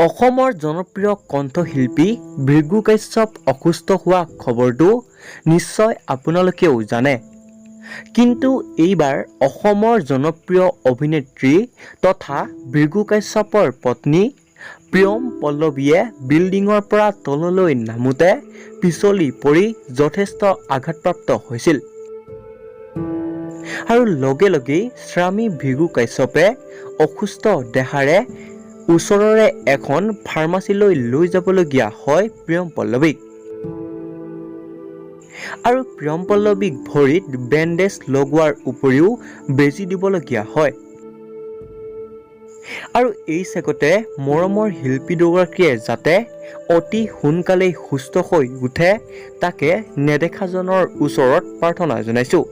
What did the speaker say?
অসমৰ জনপ্ৰিয় কণ্ঠশিল্পী ভৃগু কাশ্যপ অসুস্থ হোৱা খবৰটো নিশ্চয় আপোনালোকেও জানে। কিন্তু এইবাৰ অসমৰ জনপ্ৰিয় অভিনেত্ৰী তথা ভৃগু কাশ্যপৰ পত্নী প্ৰিয়ম পল্লৱীয়ে বিল্ডিঙৰ পৰা তললৈ নামোতে পিছলি পৰি যথেষ্ট আঘাতপ্ৰাপ্ত হৈছিল আৰু লগে লগেই স্বামী ভৃগু কাশ্যপে অসুস্থ দেহাৰে ওচৰৰে এখন ফাৰ্মাচীলৈ লৈ যাবলগীয়া হয় প্ৰিয়ম পল্লৱীক আৰু প্ৰিয়ম পল্লৱীক ভৰিত বেণ্ডেজ লগোৱাৰ উপৰিও বেজী দিবলগীয়া হয়। আৰু এই চেগতে মৰমৰ শিল্পী দুগৰাকীয়ে যাতে অতি সোনকালেই সুস্থ হৈ উঠে, তাকে নেদেখাজনৰ ওচৰত প্ৰাৰ্থনা জনাইছোঁ।